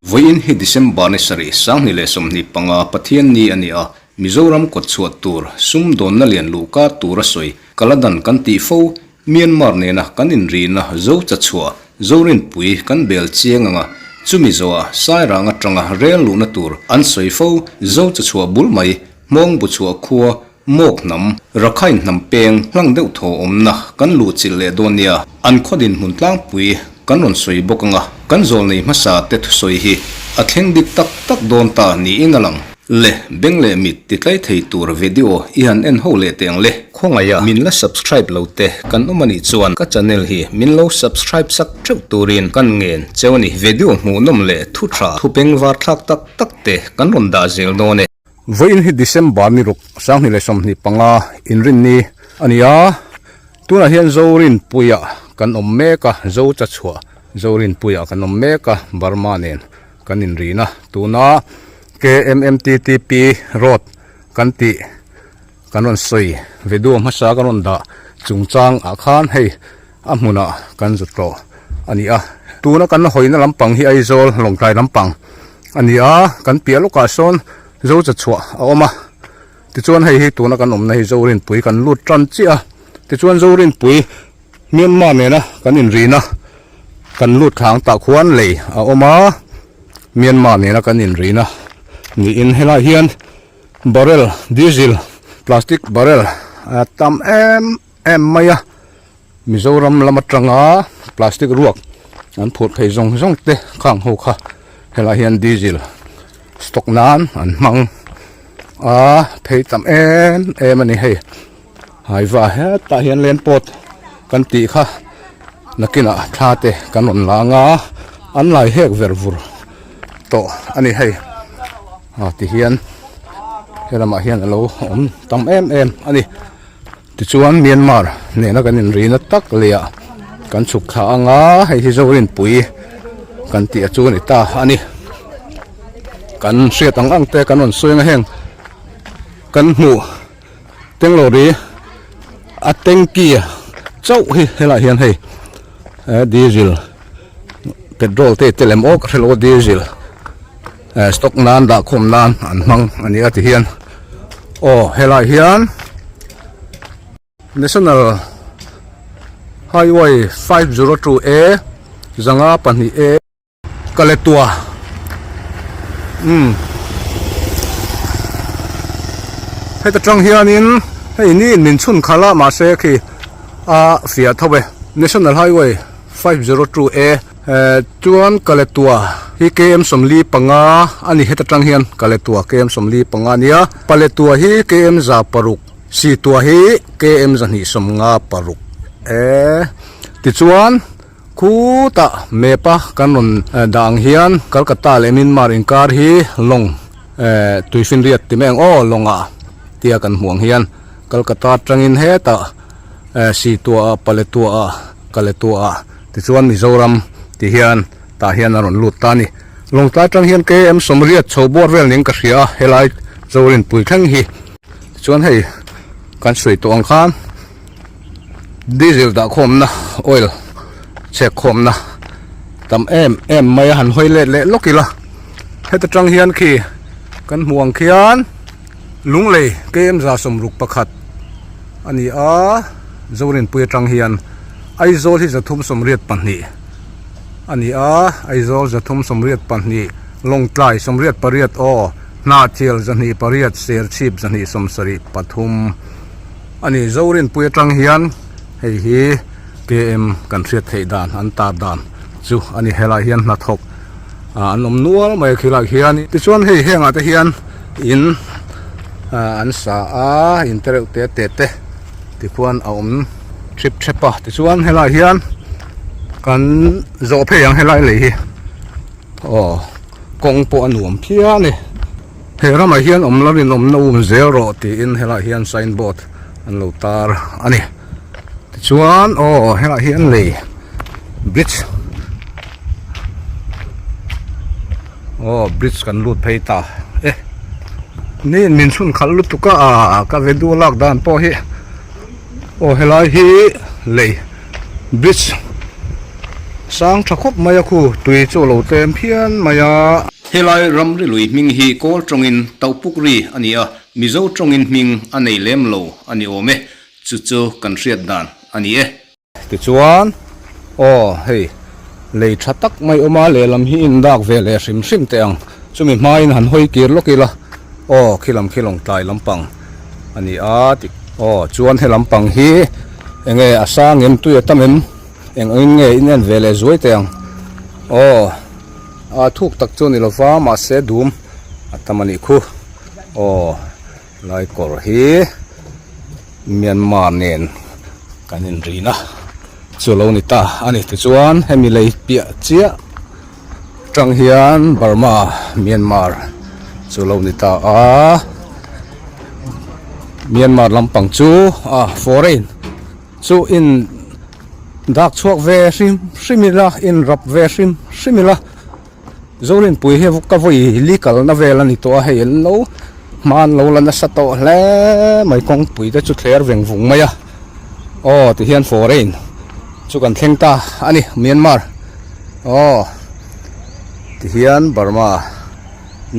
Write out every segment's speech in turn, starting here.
Vawiin hi December ni sarih 2025 Pathianni a ni a, Mizoram kawtchhuah tur sumdawnna lian luhka tura sawi Kaladan kan tih fo, Myanmar nena kan inrihna zo chachhuah Zorinpui kan bel chiang anga chumi zawhah Sairang atanga rel luhna tur an sawi fo zo chachhuah bul mai Hmawng bu chhuah khua Mawk hnam Rakhine hnam peng hlang deuh thaw awmna kan luh chilh leh dawn nia an khaw dinhmun tlangpui kan rawn sawi bawk anga kan zawlnei hmasa te thusawi hi a thleng dik tak tak dawn ta niin a lang. Le, beng leh mit ti tlai thei tur video i han en ho leh teh ang le. Khawngaih a, min la subscribe lo te kan awm anih chuan ka channel hi min lo subscribe sak theuh turin kan ngen cheu a ni. Video hmuhnawm leh thu tha, thu beng var thlak tak tak te kan rawn dah zel dawn e. Vawiin hi December ni ruk 2025 inrinni a ni a, tunah hian Zorinpuia kan awm mek a, Zo chachhuah Zorinpuia kan awm mek a, Burma nen kan inrin a, tuna KMMTTP road kan tih kan rawn sawi video hmasa kan rawn dah chungchang ah khan hei a hmunah kan zut tawh a ni a, tuna kan hawina lampang hi Aizawl Lawngtlai lampang a ni a, kan piah lawkah sawn Zo chachhuah a awm a, tichuan hei hi tuna kan awmna hi Zorinpui kan lut tan chiah a, tichuan Zorinpui Myanmar nena kan inrina kan lut thlang tah khuan lei a awm a, Myanmar nena kan inrina niin helai hian barrel diesel plastic barrel a tam em em mai a, Mizoram lam atanga plastic ruak an phurh phei zawng zawng te khang ho kha helai hian diesel stock nan an hmang a phei tam em em a ni hei. Haiva hetah hian len pawt kan tih kha nakinah thla te kan rawn lang a an lai hek ver vur tawh a ni hei ah tihian helamah hian alo awm tam em em a ni tichuan Myanmar nena kan inrina tak leh ah kan chhuk thla anga hei hi Zorinpui kan tih a chu a ni ta a ni kan hriat ang ang te kan rawn sawi anga heng kan hmuh. Tenglawri a tanky chauh hi helaiah hian hei eh diesel petrol te te lem awk a hrelo a diesel eh stock nan dah khawm nan an hmang a ni a ti hian aw helaiah hian national highway 502 A zanga pahnih A. Ka let tua umm heta tang hianin hei ni in min chhun khalh a mahse khi a fiah tho e national highway 502 A eh chuan ka let tua hi km 45 a ni heta tang hian ka let tua km 45 a nia paletua hi km 6 situa hi km 256 eh tichuan. Khutah map a kan rawn dah ang hian Calcutta leh Myanmar inkar hi lawng eh tuifinriat ti mai ang aw lawngah tia kan hmuh ang hian Calcutta atangin hetah eh Situah Paletuah Kaletuah tichuan Mizoram ti hian tah hian a rawn lut ta a ni. Lawngtlai atang hian KM sawmriat chho bawr vel ning ka hria a helai Zorinpui thleng hi tichuan hei kan sawi tawh ang khan. Diesel dah khawmna oil chhek khawmna tam em em mai a han hawi let leh lawk ila heta tang hian khi kan hmuh ang khian lunglei km za sawmruk pakhat a ni a Zorinpui atang hian Aizawl hi 382 a ni a Aizawl 382 Lawngtlai 88 aw Hnahthial 28 Serchhip 273. A ni, Zorinpui atang hian hei hi KM kan hriat theih dan an tar dan chu a ni. Helaiah hian hnathawk an awm nual mai a khilaiah hian. Tichuan hei hengah te hian in an sa a, in te reuh te te te tikhuan a awm thip thep a. Tichuan helaiah hian kan zawh phei ang helai lei hi aw kawng pawh a nuam phian e. He ramah hian awm lo in awmna um zel rawh tiin helaiah hian sign board an lo tar a ni. Tichuan aw helaiah hian lei bridge aw bridge kan lut phei ta e. Ni in min chhun khalh lutuk a ka vedio lak dan pawh hi. Aw helai hi lei bridge sang tha khawp mai a khu tui chu a lo tlem phian mai a. Helai ramri lui hming hi kawl tawngin Tohpuk ri a ni a, Mizo tawngin hming a nei lem lo a ni awm e, chu chu kan hriat dan a ni e. Tichuan, aw hei, lei tha tak mai awm a, lehlam hi indak ve leh hrim hrim teh ang. Chumi hmain han hawi kir lawk ila, aw khilam khi lawngtlai lampang a ni a ti. Aw chuan he lampang hi eng nge a sang em, tui a tam em, eng angin nge in en ve leh zuai teh ang. Aw, a thuk tak chu a ni lova, mahse dum a tam a nih khu. Aw. Laikawr hi Myanmar nen kan inrina chu lo ni ta a ni. Tichuan hemi lei piah chiah atang hian Burma Myanmar chu lo ni ta a. Myanmar lampang chu a foreign chu in dak chhuak ve hrim hrim ila in rap ve hrim hrim ila. Zorinpui hi ka vawi li kalna vel a ni tawh a, hei an lo hma an lo la nasa tawh hle mai kawngpui te chu thler veng vung mai a aw ti hian foreign chu kan thleng ta a ni Myanmar aw ti hian Burma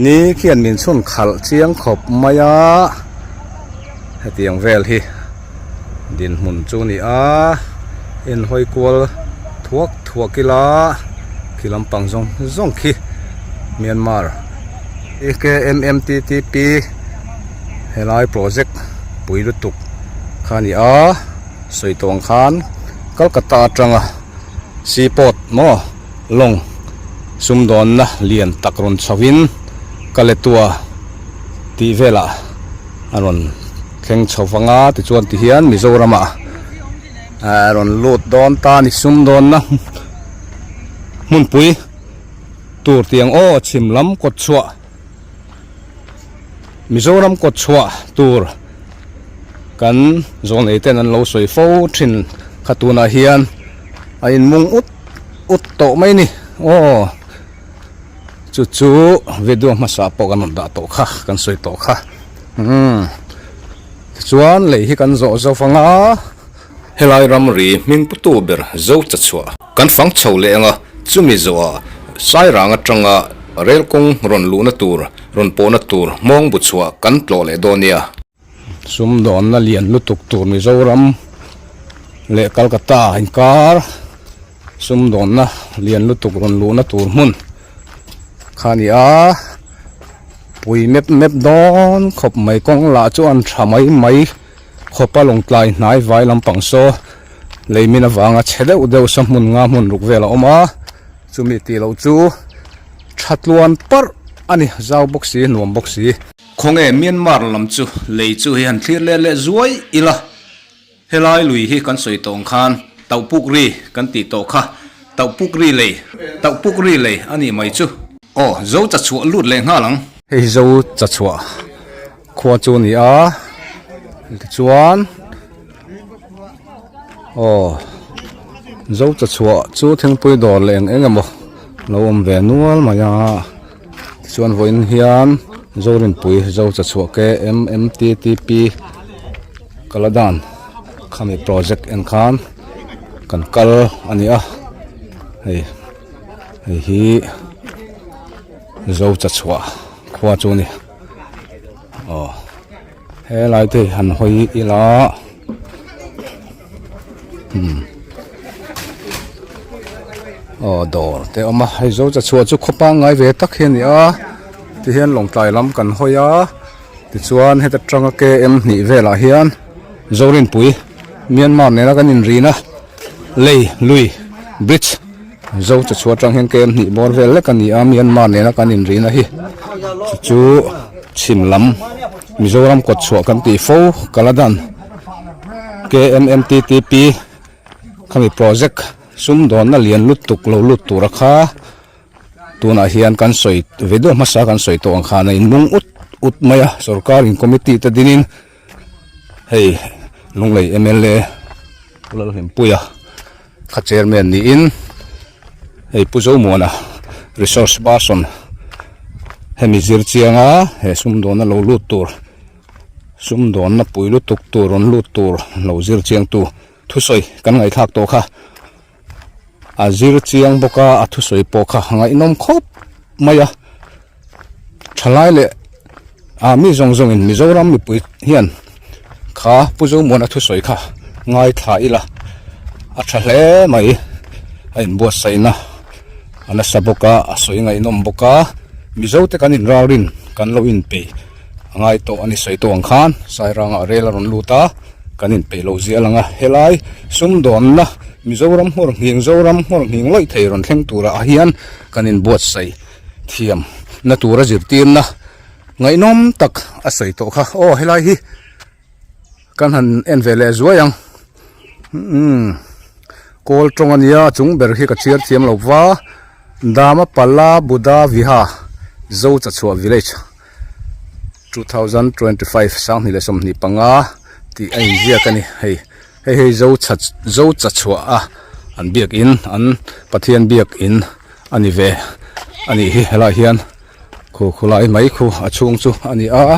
ni khian min chhun khalh chiang khawp mai a hetiang vel hi dinhmun chu a ni a inhawi kual thuak thuak ila khi lampang zawng zawng khi Myanmar AKMMTTP helai project pui lutuk kha a ni a sawi tawh ang khan Calcutta atanga seaport maw lawng sumdawnna lian tak rawn chho in Kaletua tih velah a rawn thleng chho vang a tichuan tihian Mizoram ah. A rawn lut dawn ta ni sum dawnna hmunpui tur tiang aw chhim lam kawt chhuah Mizoram kawt chhuah tur kan zawnei ten an lo sawi fo thin kha tunah hian a inmung ut ut tawh mai ni aw chu chu video hmasa pawh kan rawn dah tawh kha kan sawi tawh kha umm. Tichuan lei hi kan zawh zo vang a. Helai ramri hming putu ber zo cha chhuah kan fang chho leh anga chumi zawhah Sairang atanga rel kawng rawn luhna tur rawn pawhna tur hmawng bu chhuah kan tlawh leh dawn nia. Sumdawnna lian lutuk tur Mizoram leh Calcutta inkar sumdawnna lian lutuk rawn luhna tur hmun kha a ni a. Pui mep mep dawn khawp mai kawng lah chu an tha mai mai khawp a lawngtlai hnai vai lampang saw lei min avanga chhe deuh deuh sa hmun nga hmun ruk vel a awm a chumi tih loh chu tha tluan parh a ni zau bawk si nuam bawk si. Khawnge Myanmar lam chu lei chu hei han thlir let leh zuai ila. Helai lui hi kan sawi tawh ang khan Tohpuk ri kan tih tawh kha Tohpuk ri lei, Tohpuk ri lei a nih mai chu. Aw, Zo cha chhuah lut leh nghal ang. Hei hi Zo cha chhuah khua chu a ni a, tichuan aw Zo cha chhuah chu thingpui dawr leh eng eng emaw lo awm ve nual mai a, tichuan vawiin hian Zorinpui Zo cha chhuah KMMTTP. Kaladan khami project en khan kan kal a ni a hei hei hi zo cha chhuah khua chu a ni aw helai te hi han hawi ila umm aw dawr te a awm a hei zo cha chhuah chu khaw pangngai ve tak hi a ni a tihian lawngtlai lam kan hawi a. Tichuan heta tanga KM hnih velah hian Zorinpui Myanmar nena kan inrina lei lui bridge Zo che chhuah atang hian KM hnih bawr vel lek a ni a Myanmar nena kan inrina hi chu chu chhim lam Mizoram kawt chhuah kan tih fo Kaladan KMMTTP khami project sumdawnna lian lutuk lo lut tura kha. Tunah hian kan sawi video hmasa kan sawi tawh ang khan a inmung ut ut mai a sorkar in committee te dinin hei Lunglei M_L_A Pu Lalhlimpuia kha chairman niin hei Pu Zomuana resource person hemi zir chianga he sumdawna lo lut tur. Sumdawnna pui lutuk tur rawn lut tur lo zir chiangtu thusawi kan ngaihthlak tawh kha a zir chiang bawk a, a thusawi pawh kha a ngaihnawm khawp mai a. Thalai leh ah mi zawng zawngin Mizoram mipui hian kha Pu Zomuana thusawi kha ngaithla ila a tha hle mai a inbuatsaihna a nasa bawk a, a sawi ngaihnawm bawk a, Mizote kan inralrin kan lo inpeih a ngai tawh a ni sawi tawh ang khan Sairangah rel a rawn lut a kan inpeih loh zia a lang a helai sumdawnna Mizoram hmawr nghing Zoram hmawr nghing lawih thei rawn thleng turah hian kan inbuatsaih thiam na tura zirtirna ngaihnawm tak a sawi tawh kha aw helai hi kan han en ve leh zuai ang umm kawl tawng a nia a chung ber hi ka chhiar thiam lo va Damapala Buddha Viha Zo Chachhuah Village 2025 25 tih a inziak a ni hei hei hei Zo Cha Zo Chachhuah a an biakin an Pathian biakin a ni ve a nih hi helaiah hian khu khulai mai khu a chhung chu a ni a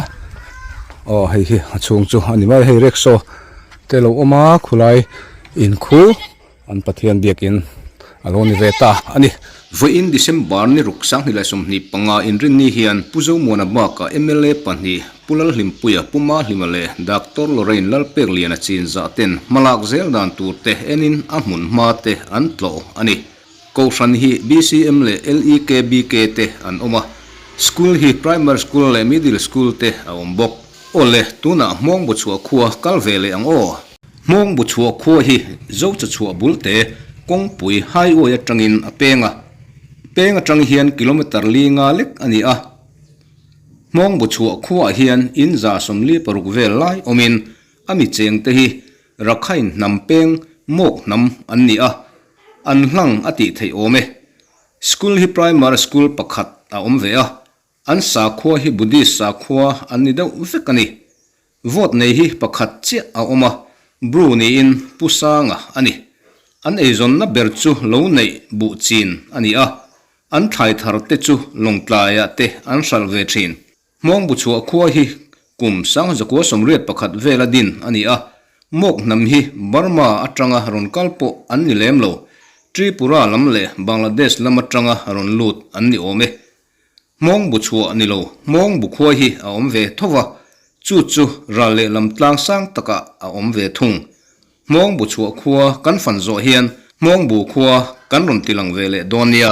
aw hei hi a chhung chu a ni mai hei rickshaw te lo awm a khulai in khu an Pathian biakin a lo ni ve ta a ni. Vawiin December ni ruk 2025 inrinni hian Pu Zomuana bakah mla pahnih Pu Lalhlimpuia, Pu Mahlima leh Doctor Lorraine Lalpekliana chinzah ten hmalak zel dan tur te enin a hmun hma te an tlawh a ni. Kohhran hi BCM leh LEKBK te an awm a, school hi Primary School leh Middle School te a awm bawk. Awle, tunah Hmawngbu chhuah khua kal ve leh ang aw. Hmawngbu chhuah khua hi Zocha chhuah bul te kawngpui highway atangin a peng a, peng atang hian kilometre li nga lek a ni a. Hmawngbu chhuah khuaah hian in 146 vel lai awmin a mi chengte hi Rakhine hnam peng Mawk hnam an ni a, An hlang a tih theih awm e. School hi primary school pakhat a awm ve a, an sakhua hi Buddhist sakhua an ni deuh vek a ni. Vote nei hi pakhat chiah a awm a, Bru niin Pu Sanga a ni. An eizawnna ber chu lo neih buh chin a ni a, an thlai thar te chu Lawngtlaiah te an hralh ve thin. Hmawngbu chhuah khua hi kum 1981 vela din a ni a, Mawk hnam hi Burma atanga rawn kal pawh an ni lem lo, Tripura lam leh Bangladesh lam atanga rawn lut an ni awm e. Hmawngbu chhuah ni lo, Hmawngbu khua hi a awm ve tho va, chu chu ral leh lam tlang sang takah a awm ve thung. Hmawngbu chhuah khua kan fan zawh hian Hmawngbu khua kan rawn tilang ve leh dawn nia.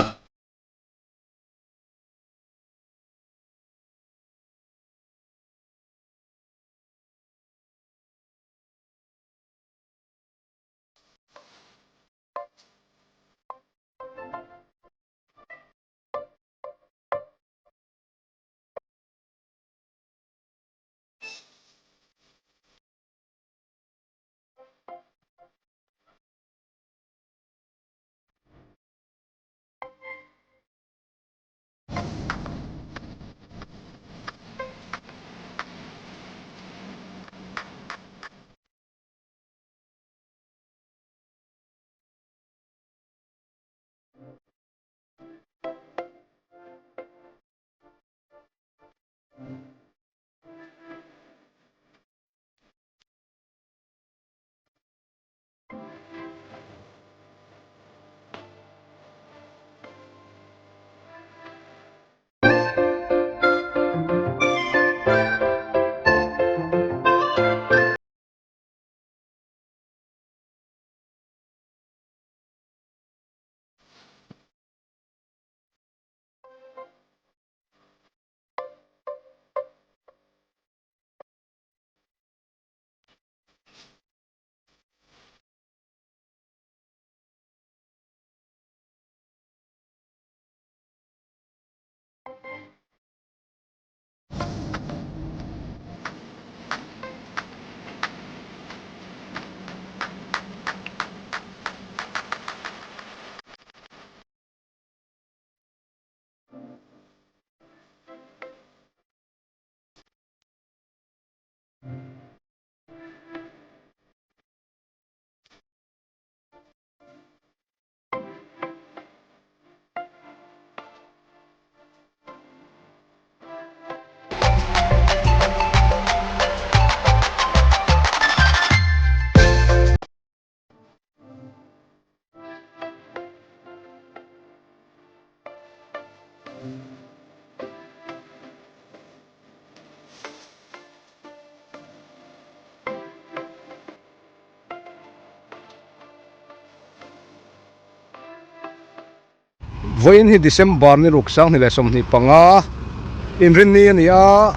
Vawiin hi December ni ruk 2025 inrinni a ni a,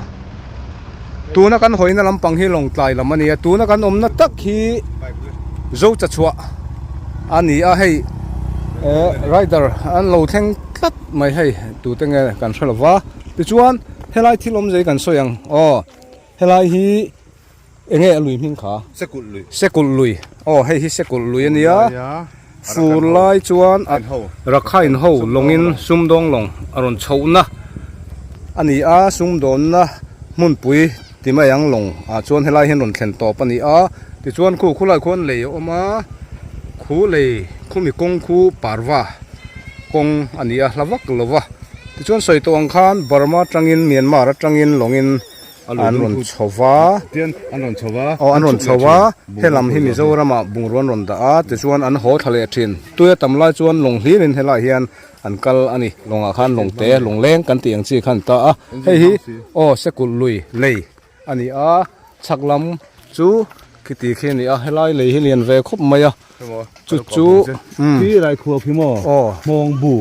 tuna kan hawina lampang hi Lawngtlai lam a ni a, tuna kan awmna tak hi Zochachhuah a ni a, hei eh rider an lo thleng tlat mai hei tute nge kan hre lova, tichuan helai thil awmzei kan sawi ang aw helai hi. Enge a lui hming kha? Sekulh lui. Sekulh lui. Aw hei hi Sekulh lui a nia. Fur lai chuan a Rakhine ho lawngin sumdawng lawng a rawn chhohna a ni a, sumdawnna hmunpui ti mai ang lawng ah chuan helai hian rawn thlen tawp a ni a. Tichuan khu khulai khuan lei a awm a, khu lei khumi kawng khu parva kawng a ni a, hla vak lo va. Tichuan sawi tawh ang khan Burma atangin Myanmar atangin lawngin an rawn chho va an rawn chho va aw an rawn chho va helam hi Mizoram ah bungrua an rawn dah a tichuan an haw thla leh thin tui a tam lai chuan lawng hlir in helaiah hian an kal a ni lawng ah khan lawng te lawng leng kan tih ang chi khan ta a hei hi aw sekulh lui lei a ni a chhak lam chu khiti khi a ni a helai lei hi lian ve khawp mai a. Chu chu Khi lai khuap hi maw? Aw. Hmawng bu.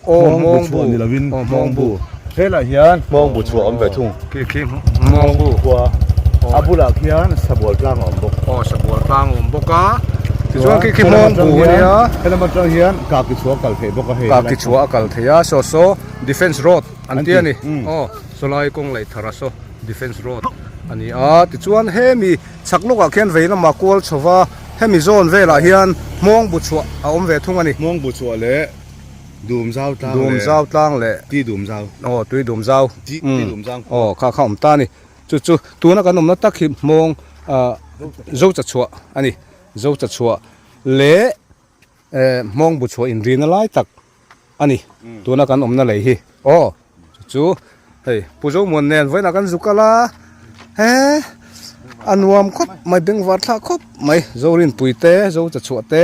Aw Hmawng bu chhuah ni lovin hmawng bu. Helaiah hian hmawng bu chhuah a awm ve thung. Khi khi hmawng bu. Khua. A bulah khian sabual tlang a awm bawk. Aw sabual tlang a awm bawk a. Tichuan khi khi hmawng bu a nia. Helam atang hian kaki chhuah a kal theih bawk a hei. Kaki chhuah a kal theih a saw saw defence road an ti a ni. Aw sawlai kawng laih thar a saw defence road a ni a. Tichuan hemi Chhak lawkah khian vei lamah kual chho va, hemi zawn velah hian hmawng bu chhuah a awm ve thung a ni. Hmawng bu chhuah leh dum zau tlang leh. Dum zau tlang leh. Tui dum zau. Aw tui dum zau. Tui dum zau. Aw kha kha awm ta a ni. Chu chu tuna kan awmna tak hi hmawng ah zo cha chhuah a ni. Zo cha chhuah leh eh hmawng bu chhuah inrina lai tak. a ni tuna kan awmna lei hi aw chu chu hei pu Zomuan nen vawiinah kan zu kal a he a nuam khawp mai bengvar thlak khawp mai Zorinpui te Zochachhuah te.